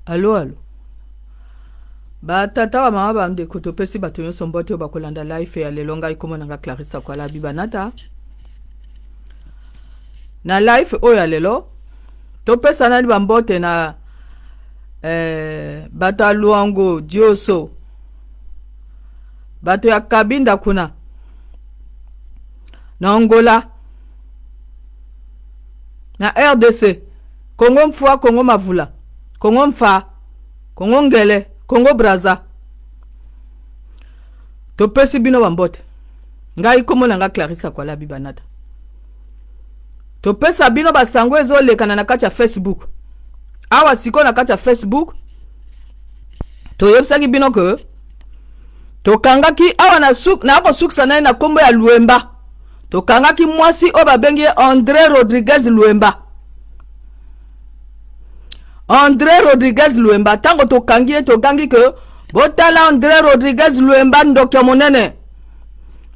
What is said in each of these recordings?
Alo alo. Ba tata ba mama ba ndeko topesi bato nyonso mbote oyo bakolanda live ya lelo. Ngai kombo na nga Clarissa Kwala Bibanata. Na live oyo ya lelo topesa nani bambote na bato ya Luango Dioso, bato ya Kabinda kuna na Angola, na RDC, Congo Mfua, Congo Mavula, Congo Mfa, Congo Ngele, Congo Braza. Topesi bino bambote. Ngai kombo na nga Clarissa Kwala Bibanata. Topesa bino basango ezolekana na kati ya Facebook. Awa sikoyo na kati ya Facebook toyebisaki bino ke tokangaki awa na suk na kosukisa naye na kombo ya Luemba. Tokangaki mwasi oyo babengi ye Andre Rodriguez Luemba. Andre Rodriguez Luemba, ntango tokangi ye togangi ke botala Andre Rodriguez Luemba ndoki ya monene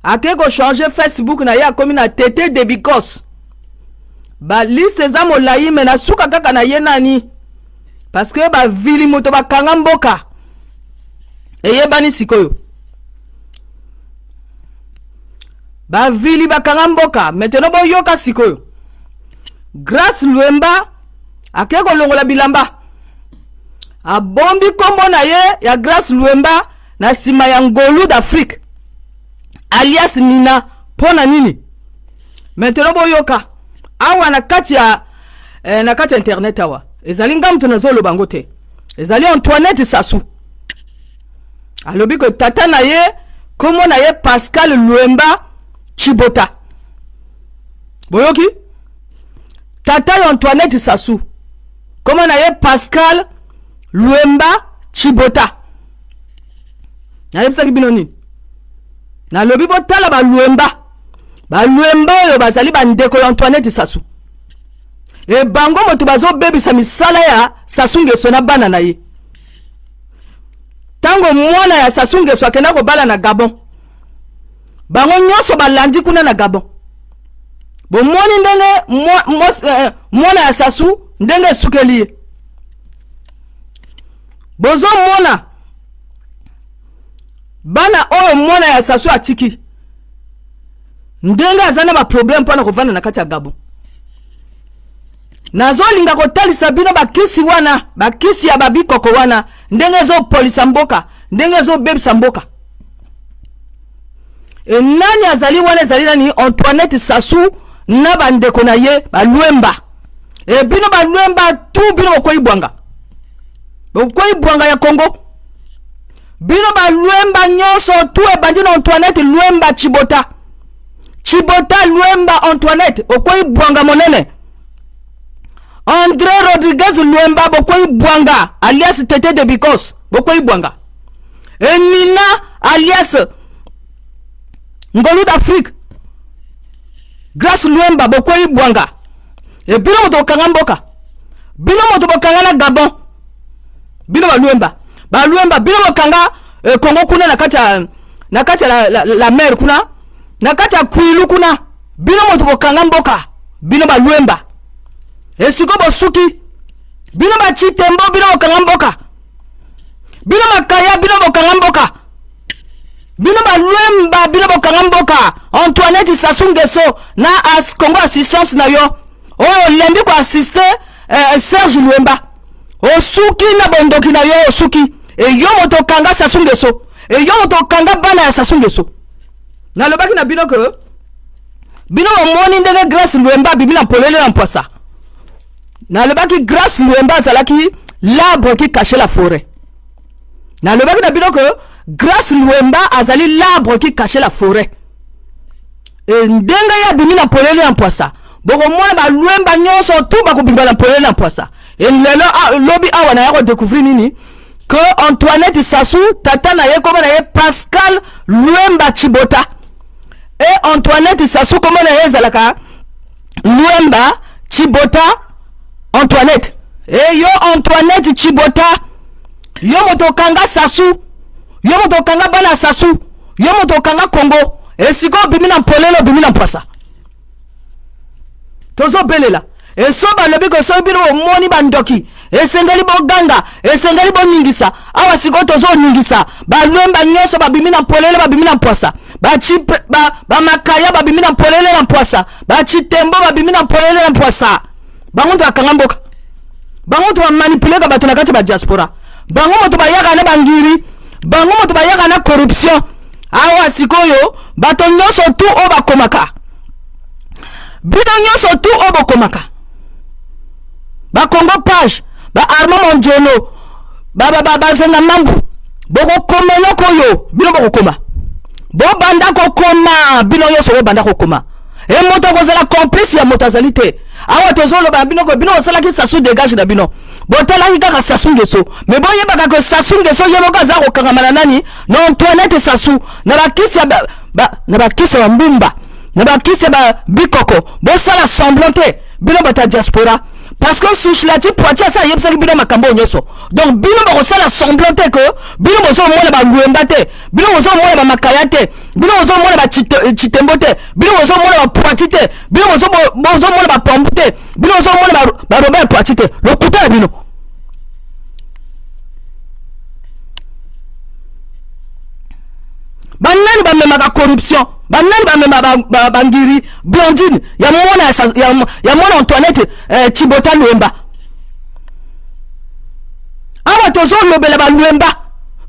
ake kochange Facebook na ye akomi na Tete de Bikos. Ba liste eza molai me na suka kaka na ye nani, parce que bavili moto bakanga mboka eyebani sikoyo. Bavili bakanga mboka maintenant, boyoka sikoyo. Grace Luemba ake kolongola bilamba, abombi kombo na ye ya Grace Luemba na nsima ya Ngolu d'Afrique alias Nina. Mpo na nini? Maintenant boyoka awa na kati ya na kati ya internet awa ezali nga moto nazoloba yango te, ezali Antoinette Sassou alobi ko tata na ye kombo na ye Pascal Luemba Chibota. Boyoki tata ya Antoinette Sassou kombo na ye Pascal Luemba Chibota. Nayebisaki bino nini? Nalobi botala baluemba, baluemba oyo bazali bandeko ya Antoinette Sassou. E bango moto bazobebisa misala ya Sassou Nguesso na bana na ye. Ntango mwana ya Sassou Nguesso akenda kobala na Gabon, bango nyonso balandi kuna na Gabon. Bomoni ndenge mwana ya Sassou ndenge esukeli ye. Bozomona bana oyo mwana ya Sassou atiki ndenge aza na baproblème mpona kovanda na kati ya Gabon. Nazolinga kotalisa bino bakisi wana, bakisi ya babikoko wana ndenge ezopolisa mboka, ndenge ezobebisa mboka. E nani azali wana? Ezali nani? Antoinette Sassou na bandeko na ye balwemba. E bino balwemba tu, bino bokwei bwanga, bokwei bwanga ya Congo. Bino balwemba nyonso tu ebandi na Antoinette Lwemba Chibota. Chibota Lwemba Antoinette, okwei bwanga monene. André Rodriguez Lwemba, bokwei bwanga alias Tete de Bikos, bokwei bwanga. E Nina alias Ngolu d'Afrique, Grace Lwemba, bokwei bwanga. E bino moto bokanga mboka, bino moto bokanga na Gabon, bino balwemba, balwemba bino bokanga Congo kuna na kati ya la mer kuna na kati ya Kwilu kuna, bino moto bokanga mboka, bino balwemba. Esiko bosuki bino bachitembo, bino bokanga mboka, bino makaya, bino bokanga mboka, bino balwemba, bino bokanga mboka. Antoinette Sassou Nguesso na Congo assistance na yo oyo olembi koassiste Serge Lwemba, osuki na bondoki na yo, osuki. E yo moto okanga Sassou Nguesso, e yo moto okanga bana ya Sassou Nguesso. Nalobaki na bino ke bino bomoni ndenge Grace Lwemba abimi na polele na mpwasa. Nalobaki Grace Lwemba azalaki l'arbre qui cachait la forêt. Nalobaki na bino ke Grace Lwemba azali l'arbre qui cachait la forêt. E ndenge ye abimi na polele na mpwasa, bokomona balwemba nyonso tu bakobima na polele na mpwasa. E lelo lobi awa naya kodécouvrir nini? Ke Antoinette Sassou tata na ye kombo na ye Pascal Lwemba Chibota. E Antoinette Sassou kombo na ye ezalaka Lwemba Chibota Antoinette. E yo Antoinette Chibota, yo moto okanga Sassou, yo moto okanga bana Sassou, yo moto okanga Congo. Esika obimi na mpolele, obimi na mpwasa. Tozobelela. Eso balobi ko soki bino bomoni bandoki esengeli boganga, esengeli boningisa. Awa sikoyo tozoningisa balwemba nyonso babimi na polele, babimi na mpwasa, bamakaya ba babimi na polele na mpwasa, bachitembo babimi na polele na mpwasa. Bango moto bakanga mboka, bango moto bamanipuleka bato na kati ya badiaspora, bango moto bayaka na bangiri, bango moto bayaka na corruption. Awa sikoyo bato nyonso tu oyo bakomaka, bino nyonso tu oyo bokomaka bakongo page, ba Armand Mondiolo, bazenga mambu, bokokoma eloko oyo bino bokokoma, bobanda kokoma bino nyonso, bobanda kokoma. E moto akozala complice ya moto azali te. Awa tozoloba na bino ko bino bosalaki Sassou dégage na bino, botalaki kaka Sassou Nguesso, me boyebaka ke Sassou Nguesso ye moko aza kokangama na nani? Na Antoinette Sassou, na bakisi ya na bakisi ya mbumba, na bakisi ya bikoko. Bosala semblant te bino bato ya diaspora, parce que Sushlati Poiti asa ayebisaki bino makambo oyo nyonso. Donc bino bokosala semblant te ke bino bozomona balwemba te, bino bozomona bamakaya te, bino bozomona bachitembo te, bino bozomona bapoiti te, bino bozomona bapambu te, bino bozomona barobert Poiti te. Lokuta ya bino. Banani bamemaka corruption? Banani bamema bangiri? Blondine ya mwana ya mwana Antoinette Chibota Lwemba. Awa tozolobela balwemba,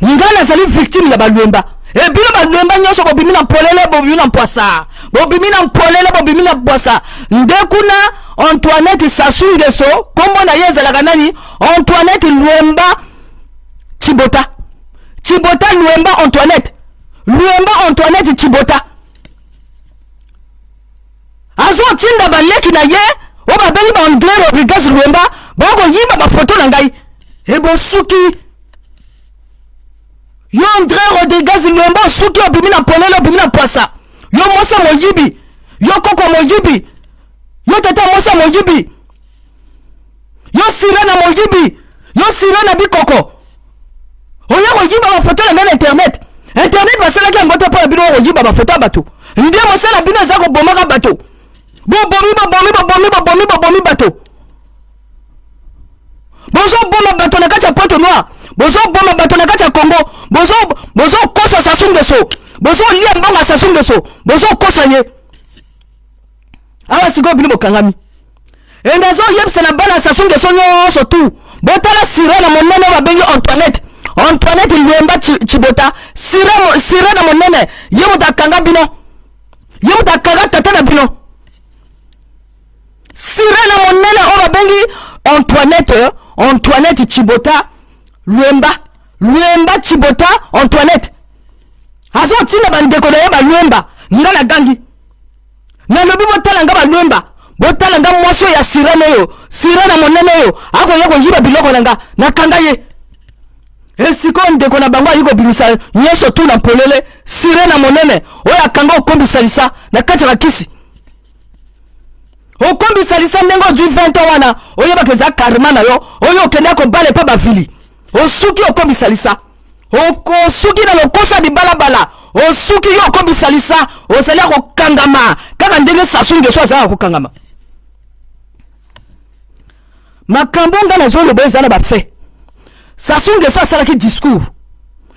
ngai nazali victime ya balwemba. E bino balwemba nyonso bobimi na polele, bobimi na mpwasa, bobimi na polele, bobimi na mpwasa. Nde kuna Antoinette Sassou Nguesso, kombo na ye ezalaka nani? Antoinette Lwemba Chibota, Chibota Lwemba Antoinette, Lwemba Antoinette Chibota. Azotinda baleki na ye oyo babengi ba André Rodriguez Lwemba, bakoyiba bafoto na ngai. Ebosuki yo André Rodriguez Lwemba, osuki, obimi na polele, obimi na pwasa. Yo mwasi ya moyibi, yo koko ya moyibi, yo tata mwasi ya moyibi, yo sirena moyibi, yo sirena bikoko, oya koyiba bafoto na ngai na internet. Internet basalaki yango te mpo na bino koyiba bafoto ya bato. Nde mosala bino eza kobomaka bato. Bobomi, bobomi, bobomi, bobomi, bobomi bato. Bozoboma bato na kati ya Pointe Noire, bozoboma bato na kati ya Congo, bozokosa Sassou Nguesso, bozolia mbongo ya Sassou Nguesso, bozokosa ye. Awa sikoyo bino bokangami. E nazoyebisa na bana Sassou Nguesso nyonso tu, botala sirene monene oyo babengi Antoinette, Antoinette Lwemba Chibota, sirene monene, ye moto akanga bino, ye moto akanga tata na bino. Sirene monene oyo babengi Antoinette, Antoinette Chibota Lwemba, Lwemba Chibota Antoinette, azotinda bandeko na ye balwemba. Nga nagangi, nalobi botala nga balwemba, botala nga mwasi oyo ya sirene oyo, sirene monene oyo akoya koyiba biloko na nga, nakanga ye. Esikoyo ndeko na bango ayi kobimisa nyonso tu na polele, sirene monene oyo akanga okombisalisa na kati ya bakisi. Okombisalisa ndenge ozwi 20 ans wana, oyebaka eza karma na yo oyo okenda kobala epa bavili. Osuki, okombisalisa, osuki na lokoso ya bibalabala, osuki yo okombisalisa, ozali ya kokangama kaka ndenge Sassou Nguesso azalaka kokangama. Makambo nga nazoloba eza na bafe. Sassou Nguesso asalaki discours,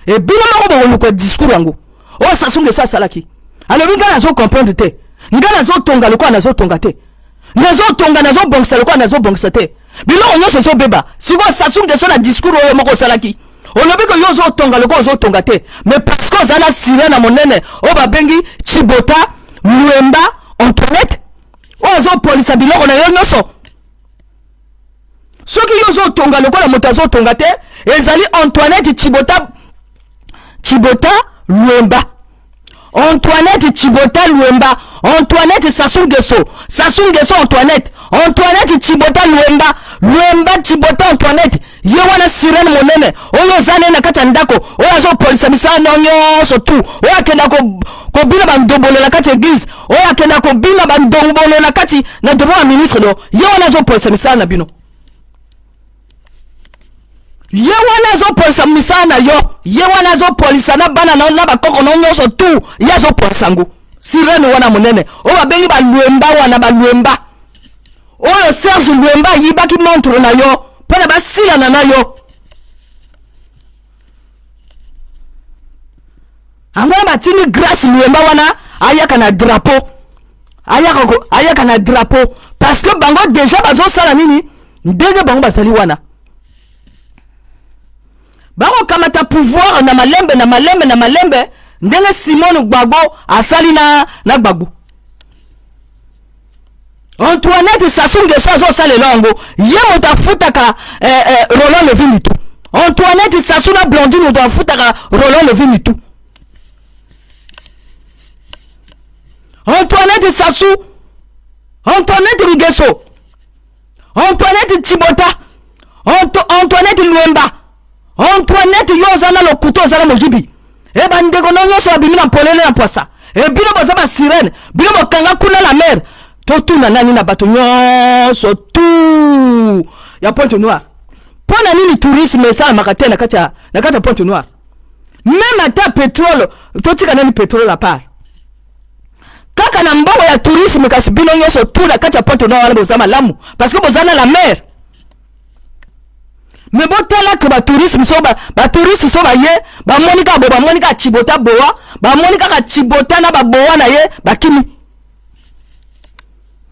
e bino moko bokoluka discours yango oyo Sassou Nguesso asalaki. Alobi nga nazocomprendre te, nga nazotonga lokola nazotonga te, nazotonga nazobongisa lokola nazobongisa te, biloko nyonso ezobeba. Sikoyo Sassou Nguesso, na discours oyo moko osalaki, olobi ko yo ozotonga lokola ozotonga te, mais parce que oza na sirene monene oyo babengi Chibota Lwemba Antoinette oyo azopolisa biloko na yo nyonso. Soki yo ozotonga lokola moto azotonga te, ezali Antoinette Chibota, Chibota Lwemba, Antoinette Chibota Lwemba, Antoinette Sassou Nguesso, Sassou Nguesso Antoinette, Antoinette Chibota Lwemba, Lwemba Chibota Antoinette. Ye wana sirene monene oyo oza naye na kati ya ndako, oyo azopolisa misala na nyonso tu, oyo akenda kobina bandombolo na kati ya eglise, oyo akenda kobina bandombolo na kati na devant ya ministre no, ye wana azopolisa misala na bino. Ye wana azopolisa misala na yo, ye wana azopolisa na bana na bakoko na nyonso tu, ye azopolisa yango. Sirene wana monene oyo babengi balwemba wana, balwemba. Oyo Serge Luemba ayibaki montre na yo mpo na basilana na yo. Yango wana batindi Grace Luemba wana ayaka na drapeau, ayaka na drapeau parce que bango deja bazosala nini ndenge bango bazali wana, bakokamata pouvoir na malembe na malembe na malembe ndenge Simone Gbagbo asali na Gbagbo. Antoinette Sassou Nguesso azosalela yango, ye moto afutaka Roland Levi Mitu. Antoinette Sassou na Blandine moto afutaka Roland Levi Mitu. Antoinette Sassou, Antoinette Nguesso, Antoinette Tshibota, Antoinette Luemba, Antoinette yo oza na lokuta, oza na moyibi. E bandeko no nyonso babimi na polele na mpwasa. E bino boza ba sirene, bino bokanga kuna la mer. Totuna nani na bato nyonso tout ya Pointe Noire. Mpo na nini tourisme esalamaka te na kati ya Pointe Noire? Même ata pétrole, totika nani pétrole à part. Kaka na mbongo ya tourisme, kasi bino nyonso tout na kati ya Pointe Noire wana boza malamu parce que boza na la mer. Mais botala ke ba tourisme so ba touriste so baye, bamoni kaka bo, bamoni kaka Tshibota boa, bamoni kaka Tshibota na ba boa na ye bakimi.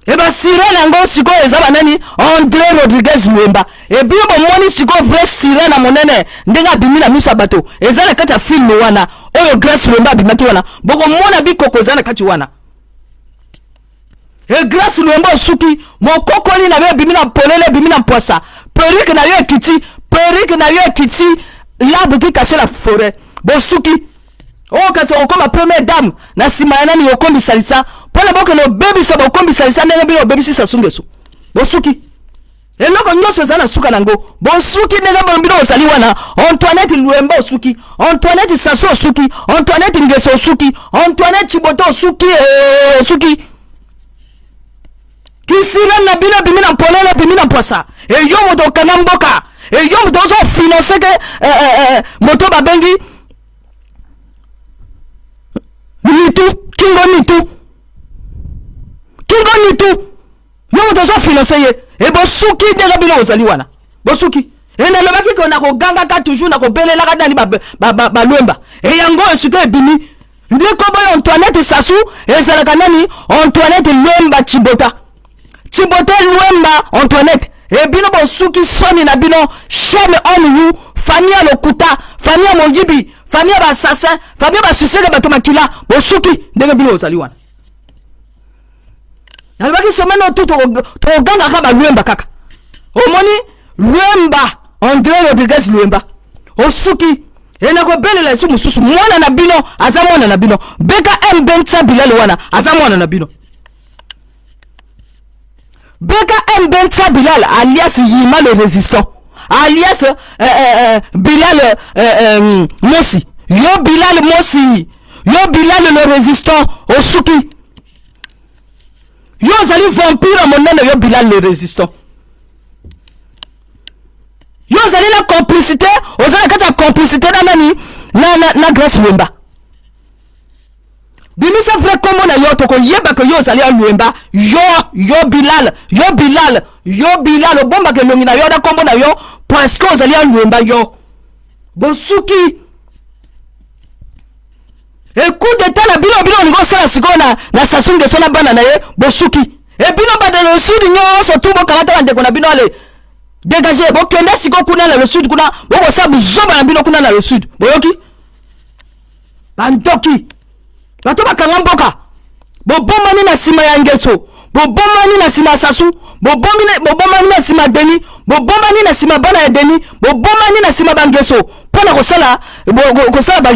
E ba sirène yango sikoyo eza ba nani? André Rodriguez Luemba. E bino bomoni sikoyo vrai sirène ya monene ndenge abimi na miso ya bato, eza na kati ya film wana oyo Grace Luemba abimaki wana, bokomona bikoko eza na kati wana. E Grace Luemba osuki, mokokoli na yo ebimi na polele, ebimi na mpwasa, perruque na yo ekiti, perruque na yo ekiti, l'arbre qui cachait la forêt, bosuki. Oyo kasi okokoma première dame na nsima ya nani? Okombisa lisa mpona bokende obebisa, bokombisa lisa ndenge bino obebisi Sassou Nguesso. Bosuki, eloko nyonso eza na suka nango. Bosuki ndenge bino bozali wana. Antoinette Luemba osuki, Antoinette Sassou osuki, Antoinette Nguesso osuki, Antoinette Tshibota osuki, osuki. Kisirene na bino ebimi na polele, ebimi na mpwasa. Eyo moto okanga mboka, eyo moto ozo financer ke moto babengi Nitu, Kingo Nitu, Kingo Nitu, yo moto ozo financer ye. E bosuki ndenge bino bozali wana, bosuki. E nalobaki ko na kogangaka toujours, na kobelelaka nani balwemba. E yango esika ebimi nde kombo ya Antoinette Sassou ezalaka nani? Antoinette Luemba Tshibota, Tshibota Luemba Antoinette. E bino bosuki, soni na bino, shame on you. Famille ya lokuta, famille ya moyibi, famille ya ba assassin, famille ya basuseke bato makila, bosuki ndenge bino bozali wana. Nalobaki semaine oyo tu tokogangaka balwemba kaka. Omoni Luemba, André Rodriguez Luemba osuki. E nakobelela esi mosusu, mwana na bino aza mwana na bino, BKM Bentsa Bilal wana aza mwana na bino. BKM Bentsa Bilal alias Yima le résistant, alias Bilal Mossi. Yo Bilal Mossi, yo Bilal le résistant osuki. Yo ozali vampire monene, yo Bilal le résistant. Yo ozali na complicité, oza na kati ya complicité na nani? Na Grace Luemba. Bimisa vrai kombo na yo, tokoyeba ke yo ozali ya Luemba. Yo, yo Bilal, yo Bilal, yo Bilal, obombaka elongi na yo na kombo na yo parce que ozali ya Luemba. Yo bosuki. E coup d'état na bino, bino olingi osala sikoyo na Sassou Nguesso na bana na ye, bosuki. E bino bana na sud nyonso tu bokangata bandeko na bino, ale dégage, bokende sikoyo kuna na le sud, kuna bokosala buzoba na bino kuna na le sud. Boyoki bandoki, bato bakanga mboka, bobomani na nsima ya Nguesso, bobomani na nsima ya Sassou, bobomani na nsima ya Denis, bobomani na nsima bana ya Denis, bobomani na nsima bangeso mpo na kosala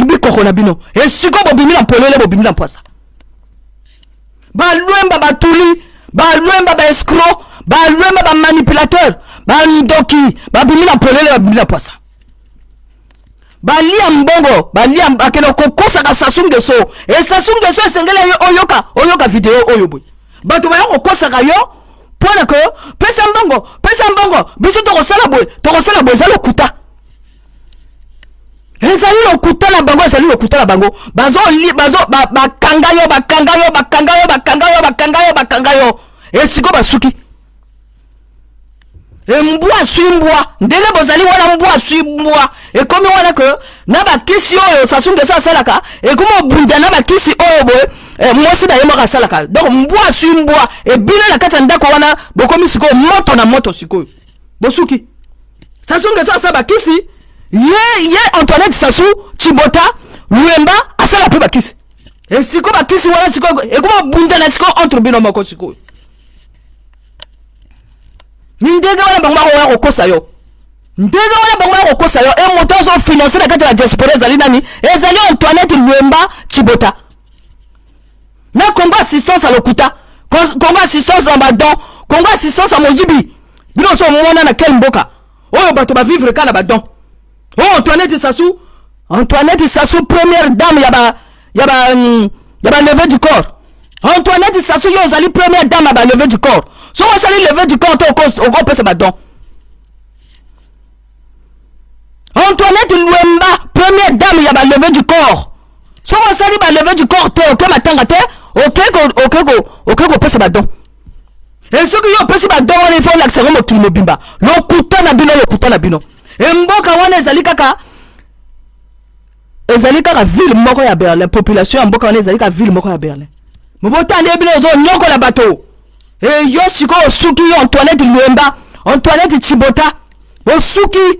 bikoko na bino. Esiko bobimi na polele, bobimi na mpwasa. Balwemba batuli, balwemba ba escroc, balwemba ba manipulateur, bandoki, babimi na polele, babimi na mpwasa. Balia mbongo, balia, bakende kokosaka Sassou Nguesso. E Sassou Nguesso esengeli yo oyoka video oyo boye. Bato baya kokosaka yo mpo na ko pesa mbongo, pesa mbongo, biso tokosala boye, tokosala boye. Eza lokuta, ezali lokuta na bango, ezali lokuta na bango. Bakanga yo, bakanga yo, bakanga yo, bakanga yo, bakanga yo, bakanga yo. Esiko basuki. Mbwa aswi mbwa, ndenge bozali wana, mbwa aswi mbwa. Ekomi wana ke na bakisi oyo Sassou Nguesso asalaka, ekomi obunda na bakisi oyo boye mwasi na ye moko asalaka. Donc mbwa aswi mbwa, ebino na kati ya ndako wana bokomi sikoyo moto na moto. Sikoyo bosuki. Sassou Nguesso asala bakisi ye, ye Antoinette Sassou Tshibota Luemba asala mpe bakisi. Esiko bakisi wana sikoyo ekomi obundana sikoyo entre bino moko. Sikoyo ndenge wana bango bakoya kokosa yo, ndenge wana bango baya kokosa yo. E moto azofinancer na kati ya diaspora ezali nani? Ezali Antoinette Luemba Tshibota na Congo Assistance ya lokuta, Congo Assistance ya badon, Congo Assistance ya moyibi. Bino so omona na quel mboka oyo bato bavivre kaka na badon oyo? Antoinette Sassou, Antoinette Sassou, première dame ya ba levée du corps. Antoinette Sassou, yo ozali première dame ya ba levée du corps. Soki osali levée du corps te, okopesa badon. Antoinette Luemba, première dame ya ba levée du corps, soki osali ba levée du corps te, oke matanga te, oke kopesa badon. E soki yo opesi badon wana, ifo olakisa yango mokili mobimba. Lokuta na bino, lokuta na bino. E mboka wana ezali kaka ville moko ya Berlin. Population ya mboka wana ezali kaka ville moko ya Berlin. Mobotandi bino ozonyokola bato. E yo sikoyo osuki, yo Antoinette Luemba, Antoinette Tshibota, osuki.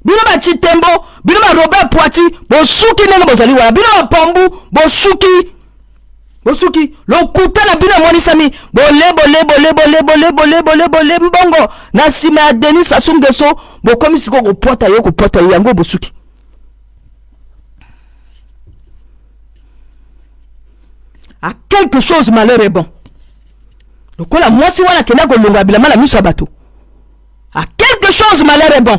Bino bachitembo, bino barobert Poiti, bosuki ndenge bozali wana. Bino bapambu, bosuki, bosuki. Lokuta na bino emonisami. Bole bole bole bole bole bole bole bole mbongo na nsima ya Denis Sassou Nguesso, bokomi sikoyo kopwata ye, kopwata ye yango. Bosuki. À quelque chose malheur est bon. Lokola mwasi wana akenda kolongola bilamba na miso ya bato, à quelque chose malheur est bon.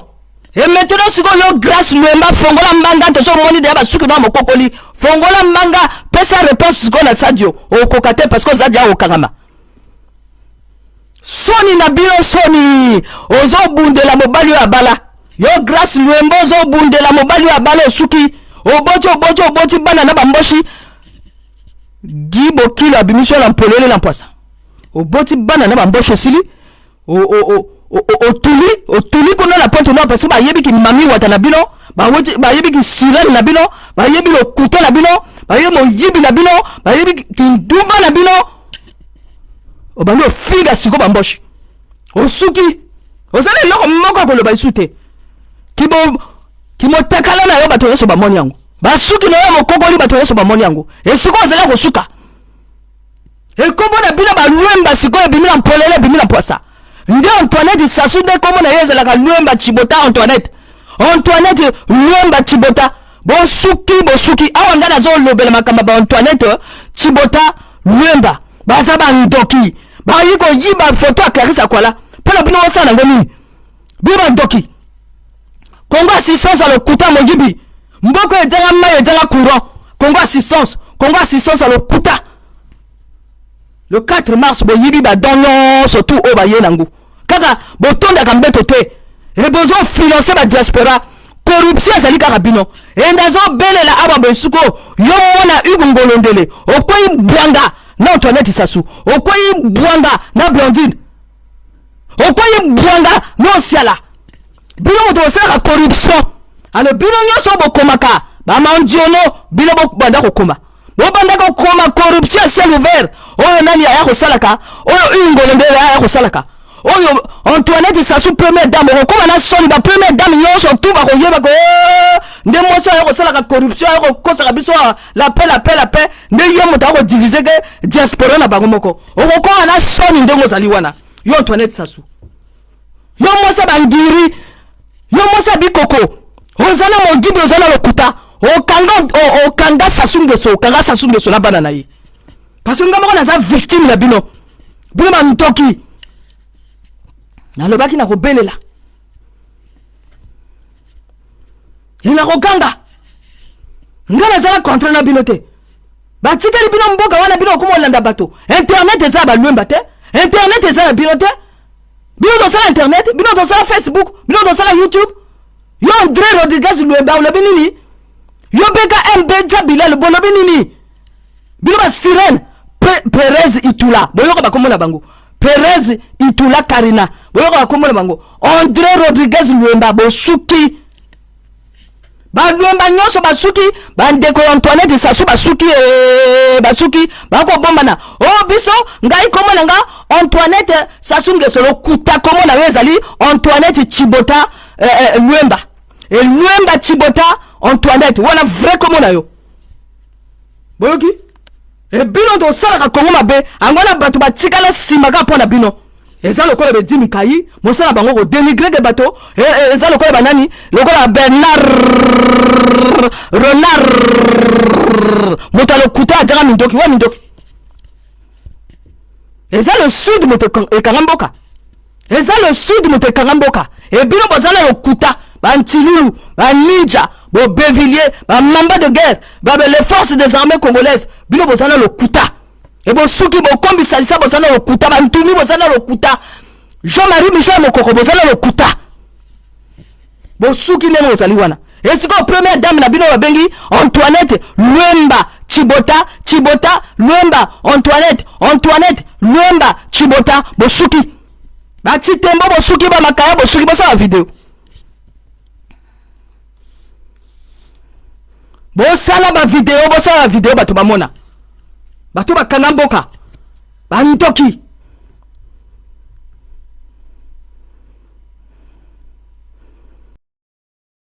Et maintenant sikoyo, yo Grâce Lwemba, fongola mbanga. Tozomoni deya basuki na mokokoli. Fongola mbanga, pesa réponse sikoyo na Sadio. Okoka te parce que oza dia okangama. Soni na bino, soni. Ozobundela mobali oyo abala. Yo Grâce Lwemba, ozobundela mobali oyo abala. Osuki. Oboti, oboti, oboti bana na bamboshi. Gi Bokilo abimisi yo na mpolele na mpwasa. Oboti bana na bamboshi, esili. Otuli, otuli kuna na Pointe Noire, parce que bayebi ki mami wata na bino, bayebi ki sirene na bino, bayebi lokuta na bino, bayebi moyibi na bino, bayebi kindumba na bino. Obandi ofinga siko bamboshi. Osuki. Ozali eloko moko ya koloba lisu te. Kimotakala na yo, bato nyonso bamoni yango. Basuki na yo mokokoli, bato nyonso bamoni yango. Esiko ozali ya kosuka. Ekombo na bino Balwemba sikoyo ebimi na mpolele, ebimi na mpwasa. Nde Antoinette Sassou, nde kombo na ye ezalaka Lwemba Tshibota Antoinette, Antoinette Lwemba Tshibota. Bosuki, bosuki. Awa ngai nazolobela makambo ya baantoinette Tshibota Lwemba. Baza bandoki, bayi koyiba foto ya Clarisse Akwala. Mpo na bino bosala yango nini? Bino bandoki. Congo Assistance ya lokuta, moyibi. Mboka ezanga mai, ezanga courant. Congo Assistance, Congo Assistance ya lokuta. Le 4 mars boyibi badon nyonso tu oyo baye nango. Kaka botondaka mbeto te e bozofinancer badiaspora. Corruption ezali kaka bino. E nazobelela awa boye siko yo mwana Hugue Ngolondele, okwei bwanga na Antoinette Sassou, okwei bwanga na Blandine, okwei bwanga na Osiala. Bino moto bosalaka corruption. Alors bino nyonso bokomaka bamandiono, bino bobanda kokoma, bobanda kokoma corruption ya ciel ouvert. Oyo nani aya kosalaka? Oyo Ingolondele aya kosalaka, oyo Antoinette Sassou, première dame. Okokoma na soni. Ba première dame nyonso tu bakoyeba ko nde mwasi aya kosalaka corruption, aya kokosaka biso la paix, la paix, la paix. Nde ye moto akodiviser ke diaspora na bango moko. Okokoma na soni ndenge ozali wana, yo Antoinette Sassou, yo mwasi ya bangiri, yo mwasi ya bikoko. Oza na moyibi, oza na lokuta. Okanga, okanga Sassou Nguesso, okanga Sassou Nguesso na bana na ye, parce que nga moko naza victime na bino. Bino bandoki. Nalobaki na kobelela e na kokanga. Nga nazala contre na bino te. Batikeli bino mboka wana, bino okoma olanda bato. Internet eza ya Balwemba te, internet eza ya bino te. Bino tosala internet, bino tosala Facebook, bino tosala YouTube. Yo André Rodriguez Lwemba, olobi nini? Yo beka mb Bilal, bolobi nini? Bino basirene. Perez Itula, boyoka bakombo na bango. Perez Itula Karina, boyokaka kombo na bango, Andre Rodriguez Luemba, bosuki. Balwemba nyonso basuki, bandeko ya Antoinette Sassou basuki, ee, basuki bakobombana. O oh, biso ngai kombo na nga Antoinette Sassou Nguesso, lokuta kombo na yo ezali Antoinette Chibota eh, eh, Lwemba. E Lwemba Chibota Antoinette, wana vrai kombo na yo. Boyoki? E bino tosalaka Kongo mabe, yango na bato batikala nsima kaka mpo na bino. Eza lokola bedi mikai mosala bango ko denigre ke bato e, e, eza lokola banani lokola Bernard Renard moto alokuta ajaka mindoki wa mindoki eza le sud moto ekanga mboka eza le sud moto ekanga mboka e bino boza na lokuta bantilulu baninja bobevillier bamamba de guerre babe les forces des armées congolaises bino boza na lokuta ebosuki bokombisalisa boza na lokuta bantumi boza na lokuta Jean-Marie Michel Mokoko boza na lokuta bosuki ndenge bozali wana esika première dame na bino babengi Antoinette Lwemba Chibota Chibota Lwemba Antoinette Antoinette Lwemba Chibota bosuki bachitembo bosuki bamakaya bosuki bosala video bosala bavideo bosala bavideo bato bamona bato bakanga mboka bandoki.